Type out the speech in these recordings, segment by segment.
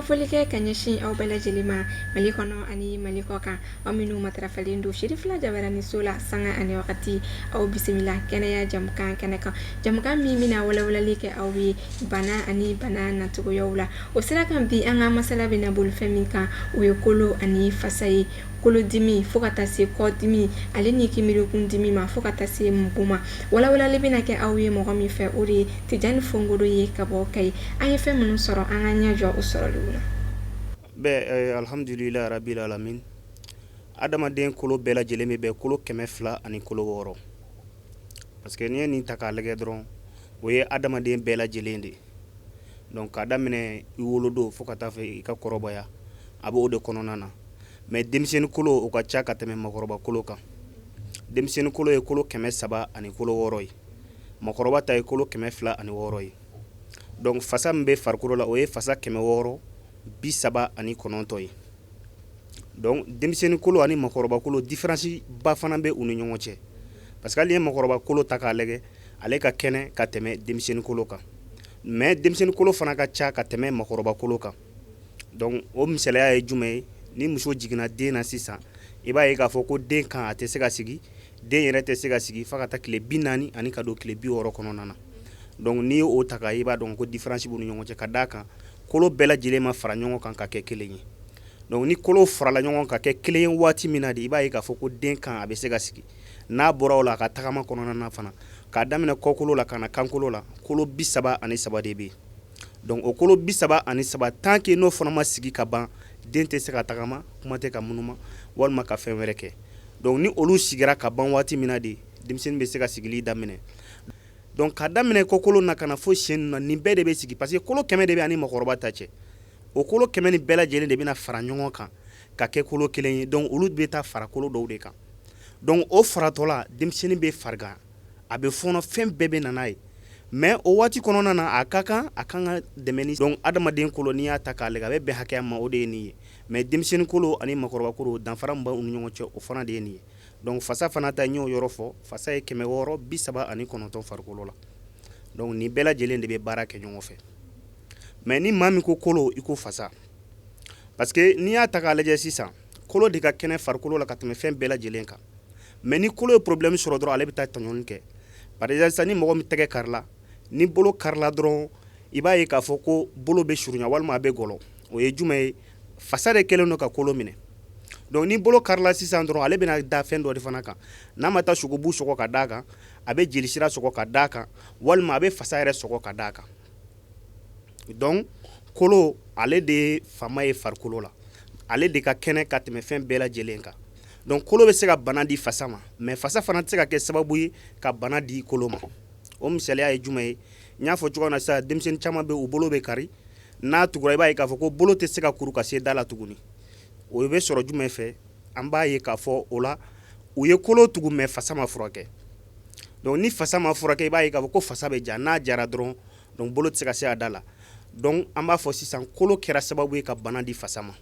An bɛ foli kɛ ka ɲɛsin aw bɛɛ lajɛlen ma Mali kɔnɔ ani Mali kɔ kan. Aw minnu matarafalen don Sirifila Jabarani so la sanga ani wagati, aw bisimila kɛnɛya jamukan kɛnɛ kan, jamukan min bɛna walawalali kɛ aw ye bana ani bana nacogoyaw la. O sira kan, bi an ka masala bɛna boli fɛn min kan, o ye kolo ani fasa ye. Kolodimi fo ka taa se kɔdimi ale ni kinberekundimi ma, fo ka taa se mugu ma, walawalali bɛna kɛ aw ye mɔgɔ min fɛ, o de ye Tijani Fongodo ye ka bɔ Kayi. An ye fɛn minnu sɔrɔ, an ka ɲɛ jɔ o sɔrɔliw la. Bɛɛ alhamdulilahi rabil alamin. Adamaden kolo bɛɛ lajɛlen bɛ bɛn kolo 200 ani kolo 6, parce que n'i ye nin ta k'a lajɛ dɔrɔn, o ye adamaden bɛɛ lajɛlen de ye. Donc k'a daminɛ i wolodon fo ka taa fɛ i ka kɔrɔbaya, a bɛ o de kɔnɔna na. Mais denmisɛnnin kolo, o ka ca ka tɛmɛ makɔrɔba kolo kan. Denmisɛnnin kolo ye kolo 300 ani kolo 6 ye, makɔrɔba ta ye kolo 206 ye. Donc fasa min bɛ farikolo la, o ye fasa 639 ye. Donc denmisɛnnin kolo ani makɔrɔba kolo, différence ba fana bɛ u ni ɲɔgɔn cɛ, parce que hali ye makɔrɔba kolo ta k'a lajɛ, ale ka kɛnɛ ka tɛmɛ denmisɛnnin kolo kan, mais denmisɛnnin kolo fana ka ca ka tɛmɛ makɔrɔba kolo kan. Donc o misaliya ye jumɛn ye? Ni muso jiginna den na sisan, i b'a ye k'a fɔ ko den kan a tɛ se ka sigi, den yɛrɛ tɛ se ka sigi fo ka taa tile 40 ani ka don tile 60 kɔnɔna na. Donc n'i ye o ta k'a, i b'a dɔn ko différence b'u ni ɲɔgɔn cɛ, ka d'a kan kolo bɛɛ lajɛlen ma fara ɲɔgɔn kan ka kɛ kelen ye. Donc ni kolo farala ɲɔgɔn kan ka kɛ kelen ye waati min na de, i b'a ye k'a fɔ ko den kan a bɛ se ka sigi. N'a bɔra o la, a ka tagama kɔnɔna na fana, k'a daminɛ kɔkolo la ka na kankolo la, kolo 33 de bɛ yen. Donc o kolo 33, tant que n'o fana ma sigi ka ban, den tɛ se ka tagama, kuma tɛ ka munuma walima ka fɛn wɛrɛ kɛ. Donc ni olu sigira ka ban waati min na de, denmisɛnnin bɛ se ka sigili daminɛ. Donc ka daminɛ kɔkolo na ka na fo sen na, nin bɛɛ de bɛ sigi, parce que kolo 100 de bɛ ani mɔgɔkɔrɔba ta cɛ. O kolo 100 ni bɛɛ lajɛlen de bɛna fara ɲɔgɔn kan ka kɛ kolo kelen ye. Donc olu bɛ taa fara kolo dɔw de kan. Donc o faratɔla, denmisɛnnin bɛ farigan, a bɛ fɔnɔ, fɛn bɛɛ bɛ na n'a ye. Mais o waati kɔnɔna na, a ka kan a kan ka dɛmɛ. Donc adamaden kolo, n'i y'a ta k'a lajɛ, a bɛ bɛn hakɛya ma, o de ye nin ye. Mais denmisɛnnin kolo ani makɔrɔba kolo, danfara min b'u ni ɲɔgɔn cɛ, o fana de ye nin ye. Donc fasa fana ta, n y'o yɔrɔ fɔ, fasa ye 639 farikolo la. Donc nin bɛɛ lajɛlen de bɛ baara kɛ ɲɔgɔn fɛ. Mais ni maa min ko kolo, i ko fasa, parce que n'i y'a ta k'a lajɛ sisan, kolo de ka kɛnɛ farikolo la ka tɛmɛ fɛn bɛɛ lajɛlen kan. Mais ni kolo ye problème sɔrɔ dɔrɔn, ale bɛ taa tɔɲɔni kɛ. Par exemple sisan, ni mɔgɔ min tɛgɛ karila, ni bolo karila dɔrɔn, i b'a ye k'a fɔ ko bolo bɛ surunya walima a bɛ gɔlɔ. O ye jumɛn ye? Fasa de kɛlen don ka kolo minɛ. Donc ni bolo karila sisan dɔrɔn, ale bɛna da fɛn dɔ de fana kan. N'a ma taa sogobu sɔgɔ ka d'a kan, a bɛ jelisira sɔgɔ ka d'a kan, walima a bɛ fasa yɛrɛ sɔgɔ ka d'a kan. Donc kolo, ale de ye faama ye farikolo la, ale de ka kɛnɛ ka tɛmɛ fɛn bɛɛ lajɛlen kan. Donc kolo bɛ se ka bana di fasa ma, mais fasa fana tɛ se ka kɛ sababu ye ka bana di kolo ma. O misaliya ye jumɛn ye? N y'a fɔ cogo min na sisan, denmisɛnnin caman bɛ, u bolo bɛ kari. N'a tugura, i b'a ye k'a fɔ ko bolo tɛ se ka kuru ka se da la tuguni. O bɛ sɔrɔ jumɛn fɛ? An b'a ye k'a fɔ o la, u ye kolo tugu, mais fasa ma furakɛ. Donc ni fasa ma furakɛ, i b'a ye k'a fɔ ko fasa bɛ ja. N'a jara dɔrɔn, donc bolo tɛ se ka se a da la. Donc an b'a fɔ sisan, kolo kɛra sababu ye ka bana di fasa ma.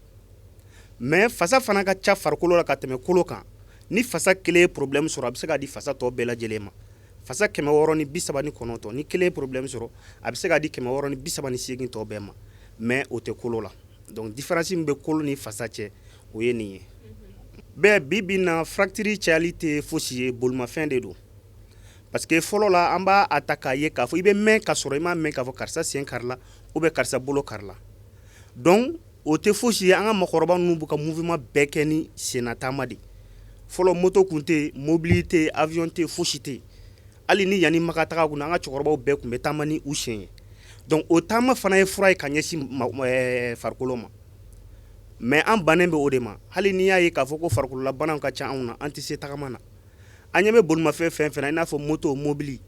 Mais fasa fana ka ca farikolo la ka tɛmɛ kolo kan. Ni fasa kelen ye problème sɔrɔ, a bɛ se k'a di fasa tɔ bɛɛ lajɛlen ma. Fasa 639, ni kelen ye problème sɔrɔ, a bɛ se k'a di 638 tɔ bɛɛ ma, mais o tɛ kolo la. Donc différence min bɛ kolo ni fasa cɛ, o ye nin ye. Bɛɛ bi bi na, fracture cayali tɛ fosi ye, bolimafɛn de don. Parce que fɔlɔ la, an b'a ta k'a ye k'a fɔ i bɛ mɛn ka sɔrɔ i m'a mɛn k'a fɔ karisa sen karila ou bien karisa bolo karila. Donc o tɛ fosi ye, an ka makɔrɔba ninnu b'u ka mouvement bɛɛ kɛ ni senna taama de. Fɔlɔ, moto tun tɛ yen, mobili tɛ yen, avion tɛ yen, fosi tɛ yen. Hali ni yanni Maka taga kun, an ka cɛkɔrɔbaw bɛɛ tun bɛ taama ni u sen ye. Donc o taama fana ye fura ye ka ɲɛsin farikolo ma. Mais an bannen bɛ o de ma. Hali n'i y'a ye k'a fɔ ko farikololabanaw ka ca anw na, an tɛ se tagama na. An ɲɛ bɛ bolimafɛn fɛn fɛn na, i n'a fɔ moto, mobili,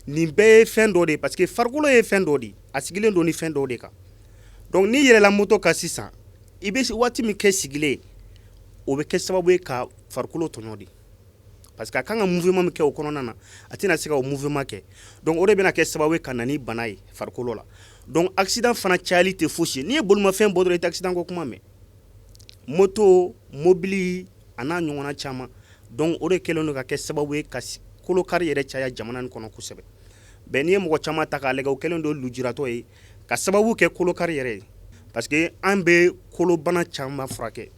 nin bɛɛ ye fɛn dɔ de ye, parce que farikolo ye fɛn dɔ de ye, a sigilen don ni fɛn dɔw de kan. Donc n'i yɛlɛla moto kan sisan, i bɛ waati min kɛ sigilen, o bɛ kɛ sababu ye ka farikolo tɔɲɔ de, parce que a kan ka mouvement min kɛ o kɔnɔna na, a tɛna se ka o mouvement kɛ. Donc o de bɛna kɛ sababu ye ka na ni bana ye farikolo la. Donc accident fana cayali tɛ fosi ye. N'i ye bolimafɛn bɔ dɔrɔn, i tɛ accident ko kuma mɛn, moto, mobili, a n'a ɲɔgɔnna caman. Donc o de kɛlen don ka kɛ sababu ye ka kolokari yɛrɛ caya jamana in kɔnɔ kosɛbɛ. Bɛn n'i ye mɔgɔ caman ta k'a lajɛ, o kɛlen don lujuratɔ ye ka sababu kɛ kolokari yɛrɛ ye. Parce que an bɛ kolobana caman furakɛ.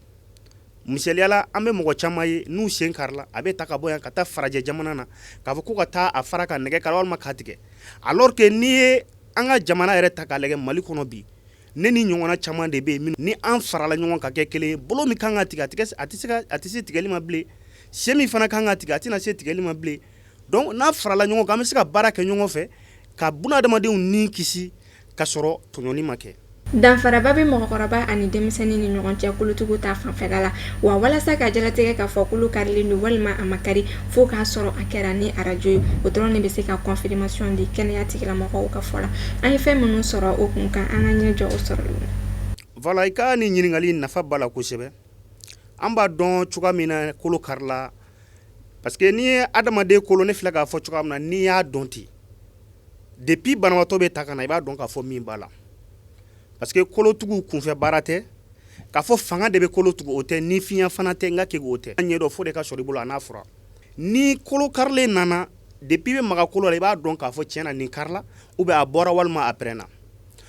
Misaliya la, an bɛ mɔgɔ caman ye n'u sen karila, a bɛ ta ka bɔ yan ka taa farajɛ jamana na k'a fɔ ko ka taa a fara ka nɛgɛ kala walima k'a tigɛ, alors que n'i ye an ka jamana yɛrɛ ta k'a lajɛ, Mali kɔnɔ bi, ne ni ɲɔgɔnna caman de bɛ yen, ni an farala ɲɔgɔn ka kɛ kelen ye, bolo min kan ka tigɛ, a tɛ se tigɛli ma bilen, sen min fana kan ka tigɛ, a tɛna se tigɛli ma bilen. Donc n'a farala ɲɔgɔn kan, an bɛ se ka baara kɛ ɲɔgɔn fɛ ka bunadamadenw ni kisi ka sɔrɔ tɔɲɔni ma kɛ. Danfaraba bɛ mɔgɔkɔrɔba ani denmisɛnnin ni ɲɔgɔn cɛ kolotugu ta fanfɛla la wa. Walasa ka jalatigɛ k'a fɔ kolo karilen don walima a ma kari, fo k'a sɔrɔ a kɛra ni arajo ye. O dɔrɔn de bɛ se ka confirmation di kɛnɛya tigilamɔgɔw ka fɔ la. An ye fɛn minnu sɔrɔ o kun kan, an ka ɲɛ jɔ o sɔrɔli. Voilà, i ka nin ɲininkali nafa b'a la kosɛbɛ. An b'a dɔn cogoya min na kolo karila, parce que n'i ye adamaden kolo, ne filɛ k'a fɔ cogoya min na, n'i y'a dɔn ten, depuis banabaatɔ bɛ ta ka na, i b'a dɔn k'a fɔ min b'a la. Parce que kolotugu kunfɛ baara tɛ k'a fɔ fanga de bɛ kolo tugu, o tɛ, ni fiɲɛ fana tɛ, n ka kɛ o tɛ. An ɲɛ dɔn fo de ka sɔrɔ i bolo a n'a fura. Ni kolo karilen nana, depuis i bɛ maga kolo la, i b'a dɔn k'a fɔ tiɲɛ na nin karila ou bien a bɔra walima a pɛrɛnna.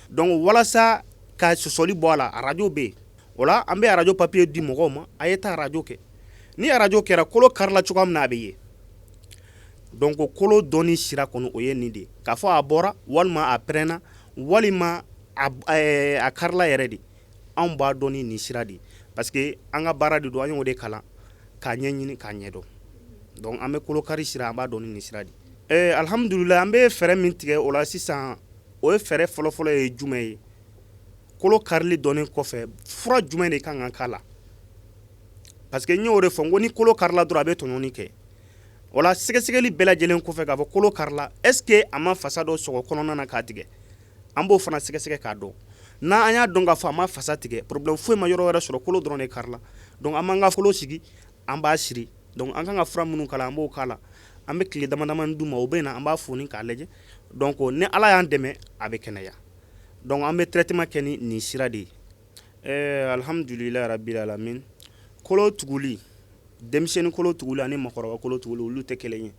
Donc walasa ka sɔsɔli bɔ a la, arajo bɛ yen. O la, an bɛ arajo papier di mɔgɔw ma: a ye taa arajo kɛ. Ni arajo kɛra, kolo karila cogoya min na, a bɛ ye. Donc kolo dɔnni sira kɔni, o ye nin de ye, k'a fɔ a bɔra walima a pɛrɛnna walima a karila yɛrɛ de. Anw b'a dɔn ni nin sira de ye, parce que an ka baara de don, an y'o de kalan k'a ɲɛɲini k'a ɲɛdɔn. Donc an bɛ kolokari sira, an b'a dɔn ni nin sira de ye. Alihamudulila, an bɛ fɛɛrɛ min tigɛ o la sisan, o ye fɛɛrɛ fɔlɔfɔlɔ ye jumɛn ye? Kolo karili dɔnnen kɔfɛ, fura jumɛn de kan ka k'a la? Parce que n y'o de fɔ, n ko ni kolo karila dɔrɔn, a bɛ tɔɲɔni kɛ. O la, sɛgɛsɛgɛli bɛɛ lajɛlen kɔfɛ, k'a fɔ kolo karila, est ce que a ma fasa dɔ sɔgɔ kɔnɔna na k'a tigɛ? An b'o fana sɛgɛsɛgɛ k'a dɔn. N'an y'a dɔn k'a fɔ a ma fasa tigɛ, problème foyi ma yɔrɔ wɛrɛ sɔrɔ, kolo dɔrɔn de karila, donc an b'an ka kolo sigi, an b'a siri. Donc an kan ka fura minnu k'a la, an b'o k'a la. An bɛ tile dama damani d'u ma, o bɛ na, an b'a foni k'a lajɛ. Donc ni Ala y'an dɛmɛ, a bɛ kɛnɛya. Donc an bɛ traitement kɛ ni nin sira de ye. Alhamdulilayi rabil alamin. Kolo tuguli, denmisɛnnin kolo tuguli ani makɔrɔba kolo tuguli, olu tɛ kelen ye.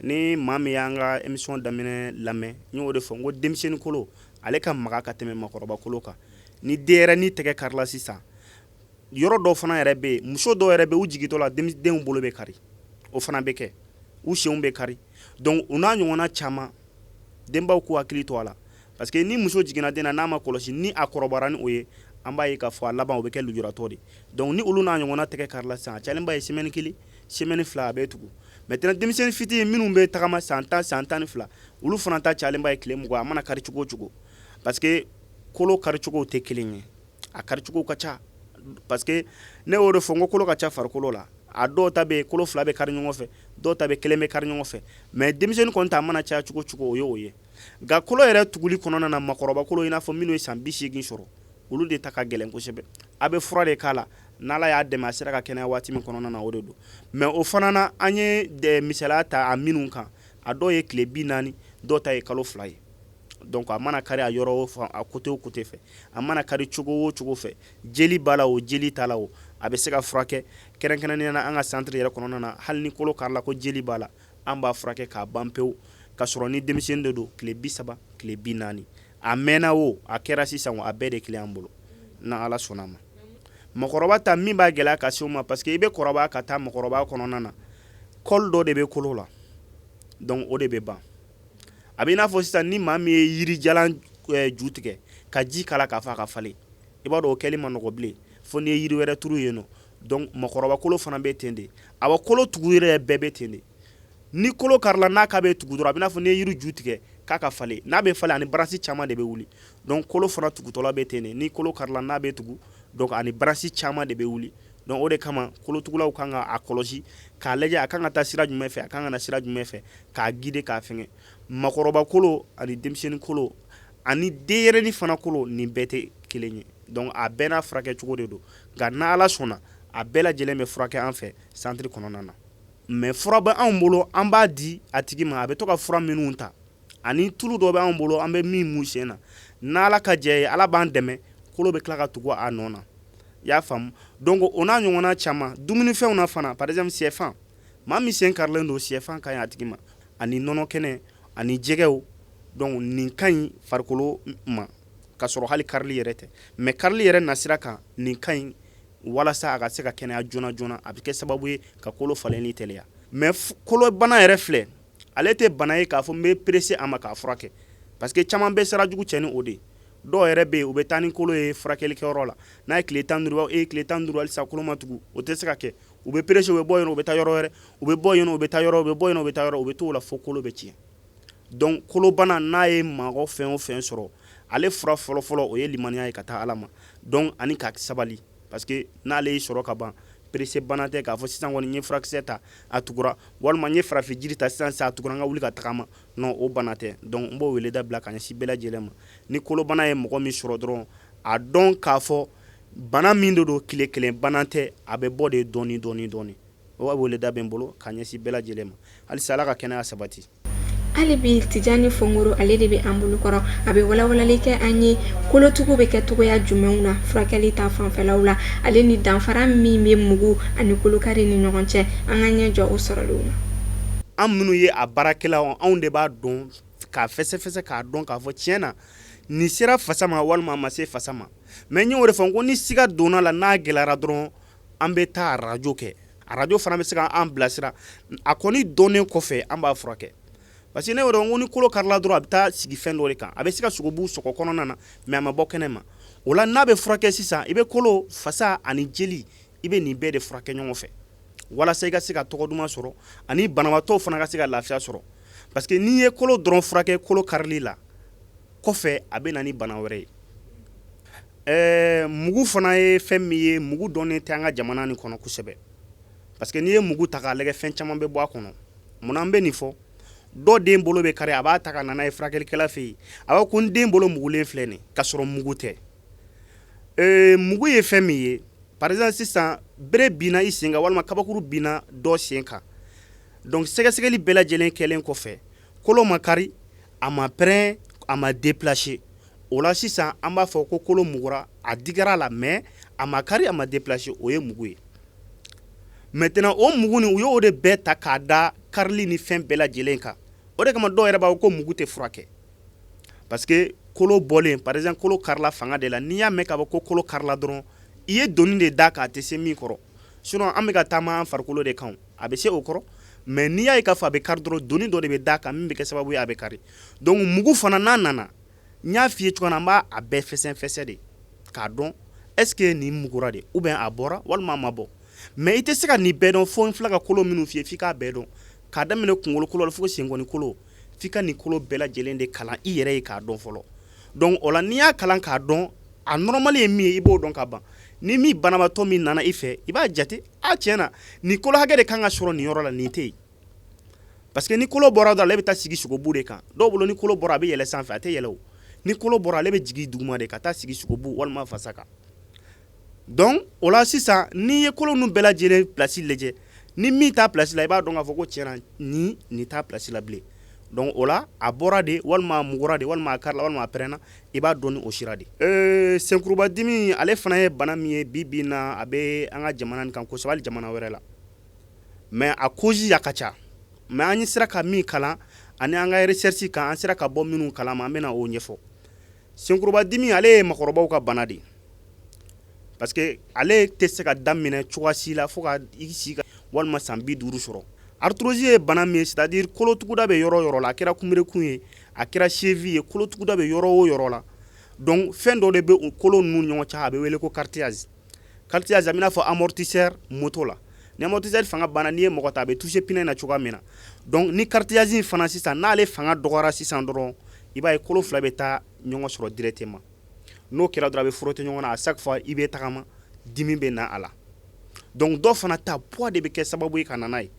Ni maa min y'an ka émission daminɛ lamɛn, n y'o de fɔ, n ko denmisɛnnin kolo, ale ka maga ka tɛmɛ makɔrɔba kolo kan. Ni denyɛrɛnin tɛgɛ karila sisan, yɔrɔ dɔw fana yɛrɛ bɛ yen, muso dɔw yɛrɛ bɛ u jigintɔ la, denw bolo bɛ kari, o fana bɛ kɛ, u senw bɛ kari. Donc u n'a ɲɔgɔnna caman, denbaw k'u hakili to a la, parce que ni muso jiginna den na, n'a ma kɔlɔsi, ni a kɔrɔbayara ni o ye, an b'a ye k'a fɔ a laban o bɛ kɛ lujuratɔ de. Donc ni olu n'a ɲɔgɔnna tɛgɛ karila sisan, a cayalenba ye semaine 1, semaine 2, a bɛ tugu. Maintenant, denmisɛnnin fitinin minnu bɛ tagama, san 10, san 12, olu fana ta cayalenba ye tile 20, a mana kari cogo o cogo. Parce que kolo karicogo tɛ kelen ye, a karicogo ka ca. Parce que ne y'o de fɔ, n ko kolo ka ca farikolo la. A dɔw ta bɛ yen, kolo fila bɛ kari ɲɔgɔn fɛ, dɔw ta bɛ kelen bɛ kari ɲɔgɔn fɛ. Mais denmisɛnnin kɔni ta, a mana caya cogo cogo, o ye o ye. Nka kolo yɛrɛ tuguli kɔnɔna na, makɔrɔba kolo, i n'a fɔ minnu ye san 80 sɔrɔ, olu de ta ka gɛlɛn kosɛbɛ. A bɛ fura de k'a la, n'Ala y'a dɛmɛ, a sera ka kɛnɛya waati min kɔnɔna na, o de don. Mais o fana na, an ye misaliya ta a minnu kan, a dɔw ye tile 40, dɔw ta ye kalo 2 ye. Donc a mana kari a yɔrɔ o fan, a côté o côté fɛ, a mana kari cogo o cogo fɛ, jeli b'a la o, jeli t'a la o, a bɛ se ka furakɛ. Kɛrɛnkɛrɛnnenya na, an ka centre yɛrɛ kɔnɔna na, hali ni kolo karila ko jeli b'a la, an b'a furakɛ k'a ban pewu. Ka sɔrɔ ni denmisɛnnin de don, tile 30, tile 40, a mɛnna o, a kɛra sisan o, a bɛɛ de kelen an bolo, na Ala sɔnna a ma. Mɔgɔkɔrɔba ta min b'a gɛlɛya ka se o ma, parce que i bɛ kɔrɔbaya ka taa mɔgɔkɔrɔba kɔnɔna na, kɔli dɔ de bɛ kolo la, donc o de bɛ ban. A bɛ i n'a fɔ sisan ni maa min ye yirijalan ju tigɛ ka ji k'a la k'a fɔ a ka falen, i b'a dɔn o kɛli ma nɔgɔ bilen, fo n'i ye yiri wɛrɛ turu yen nɔ. Donc mɔgɔkɔrɔba kolo fana bɛ ten de. Awa, kolo tugu yɛrɛ bɛɛ bɛ ten de. Ni kolo karila n'a k'a bɛ tugu dɔrɔn, a bɛ n'a fɔ n'i ye yiri ju tigɛ k'a ka falen, n'a bɛ falen, ani branche caman de bɛ wuli. Donc kolo fana tugutɔla bɛ ten de. Ni kolo karila n'a bɛ tugu, donc ani branche caman de bɛ wuli. Donc o de kama, kolotugulaw kan ka a kɔlɔsi k'a lajɛ, a kan ka taa sira jumɛn fɛ, a kan ka na sira jumɛn fɛ, k'a guider, k'a fɛngɛ. Makɔrɔba kolo ani denmisɛnnin kolo ani denyɛrɛnin fana kolo, nin bɛɛ tɛ kelen ye. Donc a bɛɛ n'a furakɛ cogo de don. Nka n'Ala sɔnna, a bɛɛ lajɛlen bɛ furakɛ an fɛ centre kɔnɔna na. Mais fura bɛ anw bolo, an b'a di a tigi ma, a bɛ to ka fura minnu ta, ani tulu dɔ bɛ anw bolo, an bɛ min mun sen na. N'Ala ka jɛ ye, Ala b'an dɛmɛ, kolo bɛ tila ka tugu a nɔ na. I y'a faamu? Donc o n'a ɲɔgɔnna caman. Dumunifɛnw na fana, par exemple sɛfan, maa min sen karilen don, sɛfan ka ɲi a tigi ma, ani nɔnɔ kɛnɛ ani jɛgɛw. Donc nin ka ɲi farikolo ma. Ka sɔrɔ hali karili yɛrɛ tɛ, mais karili yɛrɛ nasira kan, nin ka ɲi walasa a ka se ka kɛnɛya joona joona. A bɛ kɛ sababu ye ka kolo falenni teliya. Mais kolobana yɛrɛ filɛ, ale tɛ bana ye k'a fɔ n bɛ pressé a ma k'a furakɛ, parce que caman bɛ sira jugu cɛ ni o de ye. Dɔw yɛrɛ bɛ yen, u bɛ taa ni kolo ye furakɛlikɛyɔrɔ la, n'a ye tile 15, e tile 15, halisa kolo ma tugu. O tɛ se ka kɛ. U bɛ pressé, u bɛ bɔ yen, u bɛ taa yɔrɔ wɛrɛ, u bɛ bɔ yen, u bɛ taa yɔrɔ, u bɛ bɔ yen, u bɛ taa yɔrɔ, u bɛ t'o la fo kolo bɛ tiɲɛ. Donc kolobana, n'a ye mɔgɔ fɛn o fɛn sɔrɔ, ale fura fɔlɔfɔlɔ, o ye limaniya ye ka taa Ala ma. Donc ani ka sabali, parce que n'ale y'i sɔrɔ ka ban, pressé bana tɛ k'a fɔ sisan kɔni n ye furakisɛ ta, a tugura, walima n ye farafin jiri ta sisan sisan, a tugura, n ka wuli ka tagama. Non, o bana tɛ. Donc n b'o weleda bila ka ɲɛsin bɛɛ lajɛlen ma. Ni kolobana ye mɔgɔ min sɔrɔ dɔrɔn, a dɔn k'a fɔ bana min de don, tile kelen bana tɛ, a bɛ bɔ de dɔɔni dɔɔni dɔɔni. O weleda bɛ n bolo ka ɲɛsin bɛɛ lajɛlen ma. Halisa Ala ka kɛnɛya sabati. Hali bi, Tijani Fongoro, ale de bɛ an bolokɔrɔ. A bɛ walawalali kɛ an ye kolotugu bɛ kɛ cogoya jumɛnw na furakɛli ta fanfɛlaw la, ale ni danfara min bɛ mugu ani kolokari ni ɲɔgɔn cɛ. An ka ɲɛ jɔ o sɔrɔlenw na. An minnu ye a baarakɛlaw, anw de b'a dɔn k'a fɛsɛfɛsɛ, k'a dɔn k'a fɔ tiɲɛ na nin sera fasa ma walima a ma se fasa ma. Mais n y'o de fɔ ko ni siga donna la, n'a gɛlɛyara dɔrɔn, an bɛ taa arajo kɛ. Arajo fana bɛ se k'an bilasira. A kɔni dɔnnen kɔfɛ, an b'a furakɛ, parce que ne y'o dɔn ko ni kolo karila dɔrɔn, a bɛ taa sigi fɛn dɔ de kan. A bɛ se ka sogobu sɔgɔ kɔnɔna na, mais a ma bɔ kɛnɛ ma. O la, n'a bɛ furakɛ sisan, i bɛ kolo, fasa ani jeli, i bɛ nin bɛɛ de furakɛ ɲɔgɔn fɛ walasa i ka se ka tɔgɔ duman sɔrɔ ani banabaatɔw fana ka se ka lafiya sɔrɔ, parce que n'i ye kolo dɔrɔn furakɛ kolo karili la kɔfɛ, a bɛ na ni bana wɛrɛ ye. Mugu fana ye fɛn min ye, mugu dɔnnen tɛ an ka jamana nin kɔnɔ kosɛbɛ, parce que n'i ye mugu ta k'a lajɛ, fɛn caman bɛ bɔ a kɔnɔ. Munna an bɛ nin fɔ? Dɔ den bolo bɛ kari, a b'a ta ka na n'a ye furakɛlikɛla fɛ yen, a b'a ko n den bolo mugulen filɛ nin, ka sɔrɔ mugu tɛ. Mugu ye fɛn min ye, par exemple sisan, bere binna i sen kan walima kabakuru binna dɔ sen kan. Donc sɛgɛsɛgɛli bɛɛ lajɛlen kɛlen kɔfɛ, kolo ma kari, a ma pɛrɛn, a ma déplacer. O la sisan, an b'a fɔ ko kolo mugura, a digira la, mais a ma kari, a ma déplacer. O ye mugu ye. Maintenant, o mugu nin, u y'o de bɛɛ ta k'a da karili ni fɛn bɛɛ lajɛlen kan. O de kama dɔw yɛrɛ b'a fɔ ko mugu tɛ furakɛ, parce que kolo bɔlen, par exemple kolo karila fanga de la. N'i y'a mɛn k'a fɔ ko kolo karila dɔrɔn, i ye doni de da k'a tɛ se min kɔrɔ. Sinon an bɛ ka taama an farikolo de kan, a bɛ se o kɔrɔ. Mais n'i y'a ye k'a fɔ a bɛ kari dɔrɔn, doni dɔ de bɛ d'a kan min bɛ kɛ sababu ye a bɛ kari. Donc mugu fana n'a nana, n y'a f'i ye cogo min na, an b'a a bɛɛ fɛsɛfɛsɛ de k'a dɔn est ce que nin mugura de ou bien a bɔra walima a ma bɔ. Mais i tɛ se ka nin bɛɛ dɔn fo n filɛ ka kolo minnu f'i ye, f'i k'a bɛɛ dɔn, k'a daminɛ kunkolo kolo la fo senkɔni kolo. F'i ka nin kolo bɛɛ lajɛlen de kalan i yɛrɛ ye k'a dɔn fɔlɔ. Donc o la, n'i y'a kalan k'a dɔn, a normal ye min ye, i b'o dɔn ka ban. Ni min banabaatɔ min nana i fɛ, i b'a jate, a tiɲɛ na nin kolo hakɛ de kan ka sɔrɔ nin yɔrɔ la, nin tɛ yen. Parce que ni kolo bɔra dɔrɔn, ale bɛ taa sigi sogobu de kan. Dɔw bolo ni kolo bɔra, a bɛ yɛlɛ sanfɛ. A tɛ yɛlɛ o. Ni kolo bɔra, ale bɛ jigin duguma de ka taa sigi sogobu walima fasa kan. Donc o la sisan, n'i ye kolo ninnu bɛɛ lajɛlen place lajɛ, ni min t'a place la, i b'a dɔn k'a fɔ ko tiɲɛna nin t'a place la bilen. Donc o la, a bɔra de walima a mugura de walima a karila walima a pɛrɛnna, i b'a dɔn ni o sira de. Senkurubadimi, ale fana ye bana min ye, bi bi in na, a bɛ an ka jamana nin kan kosɛbɛ, hali jamana wɛrɛ la. Mais a cause a ka ca. Mais an sera ka min kalan ani an ka recherche kan, an sera ka bɔ minnu kalama, an bɛna o ɲɛfɔ. Senkurubadimi, ale ye makɔrɔbaw ka bana de ye, parce que ale tɛ se ka daminɛ cogoya si la fo ka i si ka walima san 50 sɔrɔ. Arthrose ye bana min ye, c'est à dire kolotuguda bɛ yɔrɔ o yɔrɔ la, a kɛra kunberekun ye, a kɛra cheville ye, kolotuguda bɛ yɔrɔ o yɔrɔ la. Donc fɛn dɔ de bɛ o kolo ninnu ɲɔgɔn cɛ, a bɛ wele ko cartilage. Cartilage, a bɛ n'a fɔ amortisseur moto la. Ni amortisseur fanga banna, n'i ye mɔgɔ ta, a bɛ toucher pneu na cogoya min na. Donc ni cartilage in fana sisan, n'ale fanga dɔgɔyara sisan dɔrɔn, i b'a ye kolo fila bɛ taa ɲɔgɔn sɔrɔ directement. N'o kɛra dɔrɔn, a bɛ frotter ɲɔgɔn na. À chaque fois i bɛ tagama, dimi bɛ na a la. Donc dɔw fana ta, poids de bɛ kɛ sababu ye ka na n'a ye,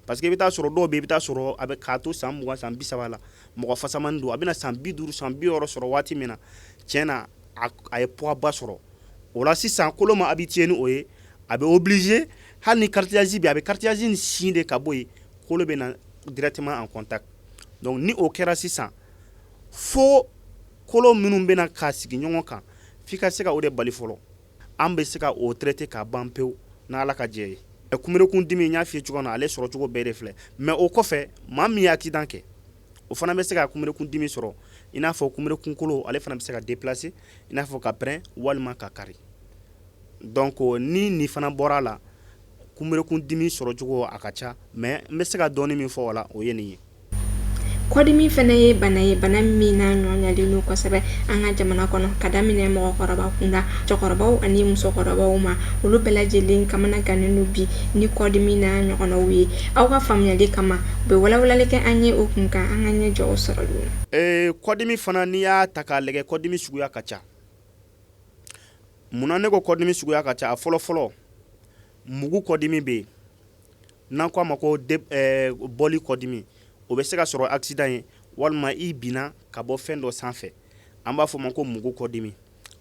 parce que i bɛ taa sɔrɔ dɔw bɛ yen, i bɛ taa sɔrɔ a bɛ k'a to san 20, san 30 la, mɔgɔ fasamani don. A bɛna san 50, san 60 sɔrɔ waati min na, tiɲɛ na a ye poids ba sɔrɔ. O la sisan, kolo ma habitué ni o ye, a bɛ obligé, hali ni cartilage bɛ, a bɛ cartilage in sin de ka bɔ yen, kolo bɛ na directement en contact. Donc ni o kɛra sisan, fo kolo minnu bɛna ka sigi ɲɔgɔn kan, f'i ka se ka o de bali fɔlɔ. An bɛ se ka o traiter ka ban pewu n'Ala ka jɛ ye. Kunberekun dimi, n y'a f'i ye cogo min na, ale sɔrɔ cogo bɛɛ de filɛ. Mais o kɔfɛ, maa min ye accident kɛ, o fana bɛ se ka kunberekun dimi sɔrɔ. I n'a fɔ kunberekun kolo, ale fana bɛ se ka déplacer, i n'a fɔ ka pɛrɛn walima ka kari. Donc ni nin fana bɔra a la, kunberekun dimi sɔrɔcogo a ka ca, mais n bɛ se ka dɔɔni min fɔ o la, o ye nin ye. Kɔdimi fana ye bana ye, bana min n'a ɲɔɲalen don kosɛbɛ an ka jamana kɔnɔ, ka daminɛ mɔgɔkɔrɔba kunda, cɛkɔrɔbaw ani musokɔrɔbaw ma. Olu bɛɛ lajɛlen kamana gannen don bi ni kɔdimi n'a ɲɔgɔnnaw ye. Aw ka faamuyali kama, u bɛ walawalali kɛ an ye o kun kan. An ka ɲɛ jɔ o sɔrɔli. Kɔdimi fana, n'i y'a ta k'a lajɛ, kɔdimi suguya ka ca. Munna ne ko kɔdimi suguya ka ca? A fɔlɔ fɔlɔ, mugu kɔdimi bɛ yen, n'an ko a ma ko bɔli kɔdimi. O bɛ se ka sɔrɔ accident ye, walima i binna ka bɔ fɛn dɔ sanfɛ. An b'a fɔ o ma ko mugu kɔdimi.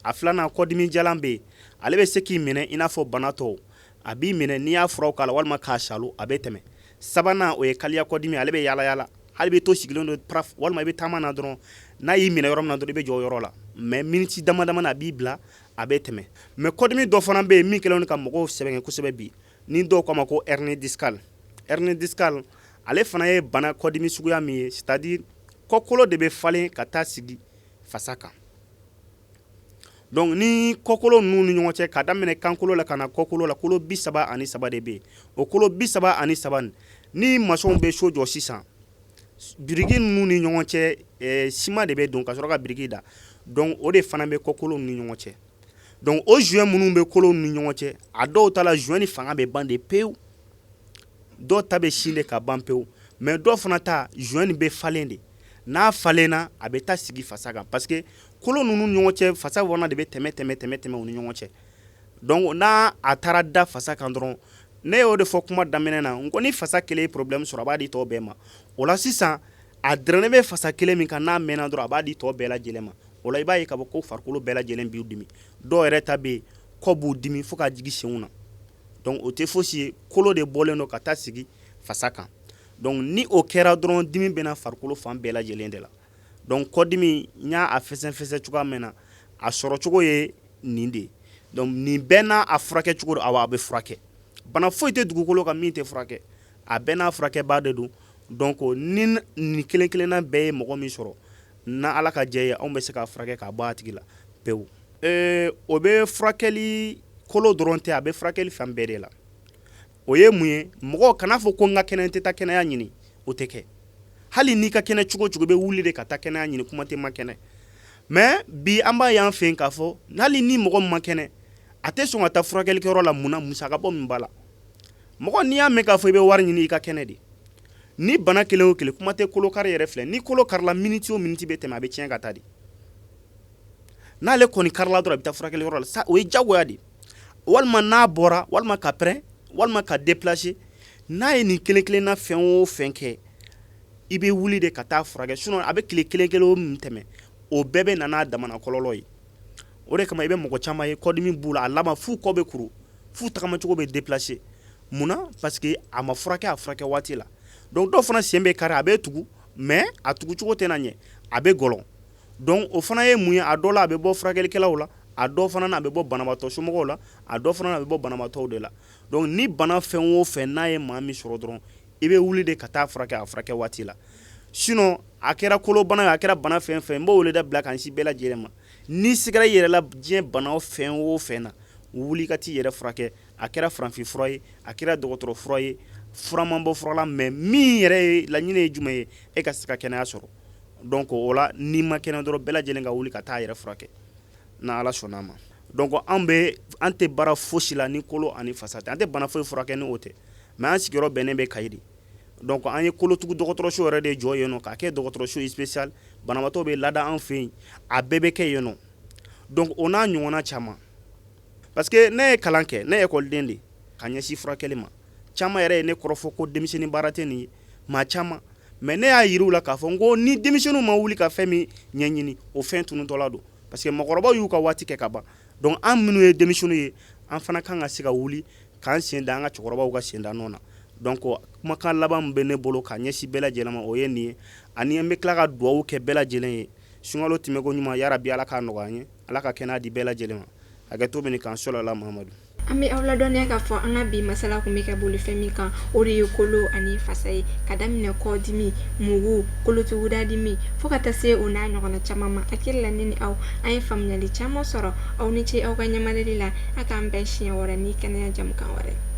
A filanan, kɔdimi jalan bɛ yen. Ale bɛ se k'i minɛ i n'a fɔ bana tɔw. A b'i minɛ, n'i y'a furaw k'a la walima k'a salo, a bɛ tɛmɛ. Sabanan, o ye kaliya kɔdimi. Ale bɛ yaala yaala, hali bɛ to sigilen don praf, walima i bɛ taama na dɔrɔn, n'a y'i minɛ yɔrɔ min na dɔrɔn, i bɛ jɔ o yɔrɔ la, mais miniti dama dama a b'i bila, a bɛ tɛmɛ. Mais kɔdimi dɔ fana bɛ yen min kɛlen ka mɔgɔw sɛgɛn kosɛbɛ bi, ni dɔw k'a ma ko hernie discale. Hernie discale, ale fana ye bana kɔdimi suguya min ye, c'est à dire kɔkolo de bɛ falen ka taa sigi fasa kan. Donc ni kɔkolo ninnu ni ɲɔgɔn cɛ, ka daminɛ kankolo la ka na kɔkolo la, kolo 33 de bɛ yen. O kolo 33, ni maçonw bɛ so jɔ sisan, biriki ninnu ni ɲɔgɔn cɛ, siman de bɛ don ka sɔrɔ ka biriki da. Donc o de fana bɛ kɔkolo ni ɲɔgɔn cɛ. Donc o joint minnu bɛ kolo ni ɲɔgɔn cɛ, a dɔw ta la, joint ni fanga bɛ ban de pewu, dɔw ta bɛ sin de ka ban pewu, mais dɔw fana ta, joint nin bɛ falen de. N'a falenna, a bɛ taa sigi fasa kan, parce que kolo ninnu ɲɔgɔn cɛ, fasa fana de bɛ tɛmɛ tɛmɛ tɛmɛ tɛmɛ u ni ɲɔgɔn cɛ. Donc n'a a taara da fasa kan dɔrɔn, ne y'o de fɔ kuma daminɛ na, n ko ni fasa kelen ye problème sɔrɔ, a b'a di tɔw bɛɛ ma. O la sisan, a dɛrɛnnen bɛ fasa kelen min kan, n'a mɛnna dɔrɔn, a b'a di tɔw bɛɛ lajɛlen ma. O la, i b'a ye k'a fɔ ko farikolo bɛɛ lajɛlen b'u dimi. Dɔw yɛrɛ ta bɛ yen, kɔ b'u dimi fo ka jigin senw na. Donc o tɛ fosi ye, kolo de bɔlen don ka taa sigi fasa kan. Donc ni o kɛra dɔrɔn, dimi bɛna farikolo fan bɛɛ lajɛlen de la. Donc kɔdimi, n y'a a fɛsɛfɛsɛ cogoya min na, a sɔrɔcogo ye nin de ye. Donc nin bɛɛ n'a a furakɛ cogo don. Awa, a bɛ furakɛ. Bana foyi tɛ dugukolo kan min tɛ furakɛ, a bɛɛ n'a furakɛbaa de don. Donc ni nin kelen kelenna bɛɛ ye mɔgɔ min sɔrɔ, na Ala ka jɛ ye, anw bɛ se k'a furakɛ k'a bɔ a tigi la pewu. O bɛ furakɛli kolo dɔrɔn tɛ, a bɛ furakɛli fan bɛɛ de la. O ye mun ye? Mɔgɔ kana fɔ ko n ka kɛnɛ, tɛ taa kɛnɛya ɲini. O tɛ kɛ. Hali n'i ka kɛnɛ cogo cogo, bɛ wuli de ka taa kɛnɛya ɲini. Kuma tɛ ma kɛnɛ. Mais bi, an b'a y'an fɛ k'a fɔ hali ni mɔgɔ ma kɛnɛ, a tɛ sɔn ka taa furakɛlikɛyɔrɔ la. Mun na? Musaka bɔ min b'a la. Mɔgɔ, n'i y'a mɛn k'a fɔ i bɛ wari ɲini, i ka kɛnɛ de. Ni bana kelen o kelen, kuma tɛ kolokari yɛrɛ filɛ, ni kolo karila, miniti o miniti bɛ tɛmɛ, a bɛ tiɲɛ ka taa de. N'ale kɔni karila dɔrɔn, a bɛ taa furakɛlikɛyɔrɔ la sa, o ye jagoya de. Walima n'a bɔra, walima ka pɛrɛn, walima ka déplacer, n'a ye nin kelen kelenna fɛn o fɛn kɛ, i bɛ wuli de ka taa furakɛ. Sinon a bɛ tile kelen kelen o min tɛmɛ, o bɛɛ bɛ na n'a damana kɔlɔlɔ ye. O de kama i bɛ mɔgɔ caman ye, kɔdimi b'u la, a laban f'u kɔ bɛ kuru, f'u tagamacogo bɛ déplacer. Munna? Parce que a ma furakɛ a furakɛ waati la. Donc dɔw fana sen bɛ kari, a bɛ tugu, mais a tugucogo tɛna ɲɛ, a bɛ gɔlɔn. Donc o fana ye mun ye? A dɔw la, a bɛ bɔ furakɛlikɛlaw la, a dɔw fana na, a bɛ bɔ banabaatɔ somɔgɔw la, a dɔw fana na, a bɛ bɔ banabaatɔw de la. Donc ni bana fɛn o fɛn n'a ye maa min sɔrɔ dɔrɔn, i bɛ wuli de ka taa furakɛ a furakɛ waati la. Sinon a kɛra kolobana ye, a kɛra bana fɛn fɛn, n b'o wele da bila ka sin bɛɛ lajɛlen ma. N'i sigara i yɛrɛ la, diɲɛ bana o fɛn o fɛn na, wuli ka t'i yɛrɛ furakɛ. A kɛra farafin fura ye, a kɛra dɔgɔtɔrɔ fura ye, fura man bɔ fura la, mais min yɛrɛ ye laɲini ye jumɛn ye? E ka se ka kɛnɛya sɔrɔ. Donc o la, n'i ma kɛnɛ dɔrɔn, bɛɛ lajɛlen ka wuli ka taa yɛrɛ furakɛ, n'a Ala sɔnna a ma. Donc an bɛ, an tɛ baara fosi la ni kolo ani fasa tɛ. An tɛ bana foyi furakɛ ni o tɛ. Mais an sigiyɔrɔ bɛnnen bɛ Kayi de. Donc an ye kolotugu dɔgɔtɔrɔso yɛrɛ de jɔ yen nɔ, k'a kɛ dɔgɔtɔrɔso spécial. Banabaatɔ bɛ lada an fɛ yen, a bɛɛ bɛ kɛ yen nɔ. Donc o n'a ɲɔgɔnna caman, parce que ne ye kalan kɛ, ne ye ekɔliden de ka ɲɛsin furakɛli ma. Caman yɛrɛ ye ne kɔrɔfɔ ko denmisɛnnin baara tɛ nin ye, maa caman. Mais ne y'a yir'u la k'a fɔ n ko ni denmisɛnninw ma wuli ka fɛn min ɲɛɲini, o fɛn tunutɔla don, parce que mɔgɔkɔrɔbaw y'u ka waati kɛ ka ban. Donc an minnu ye denmisɛnninw ye, an fana kan ka se ka wuli k'an sen da an ka cɛkɔrɔbaw ka senda nɔ na. Donc kumakan laban min bɛ ne bolo ka ɲɛsin bɛɛ lajɛlen ma, o ye nin ye. Ani an bɛ tila ka dugawu kɛ bɛɛ lajɛlen ye, sunkalo tɛmɛko ɲuman, yarabi Ala k'a nɔgɔya an ye, Ala ka kɛnɛya di bɛɛ lajɛlen ma. Hakɛto bɛ nin kan sɔlɔla Mahamadu. An bɛ aw ladɔnniya k'a fɔ an ka bi masala tun bɛ ka boli fɛn min kan, o de ye kolo ani fasa ye, ka daminɛ kɔdimi, mugu, kolotugudadimi, fo ka taa se o n'a ɲɔgɔnna caman ma. Hakili la ne ni aw, an ye faamuyali caman sɔrɔ. Aw ni ce aw ka ɲɛmadali la. A k'an bɛn siɲɛ wɛrɛ ni kɛnɛya jamukan wɛrɛ.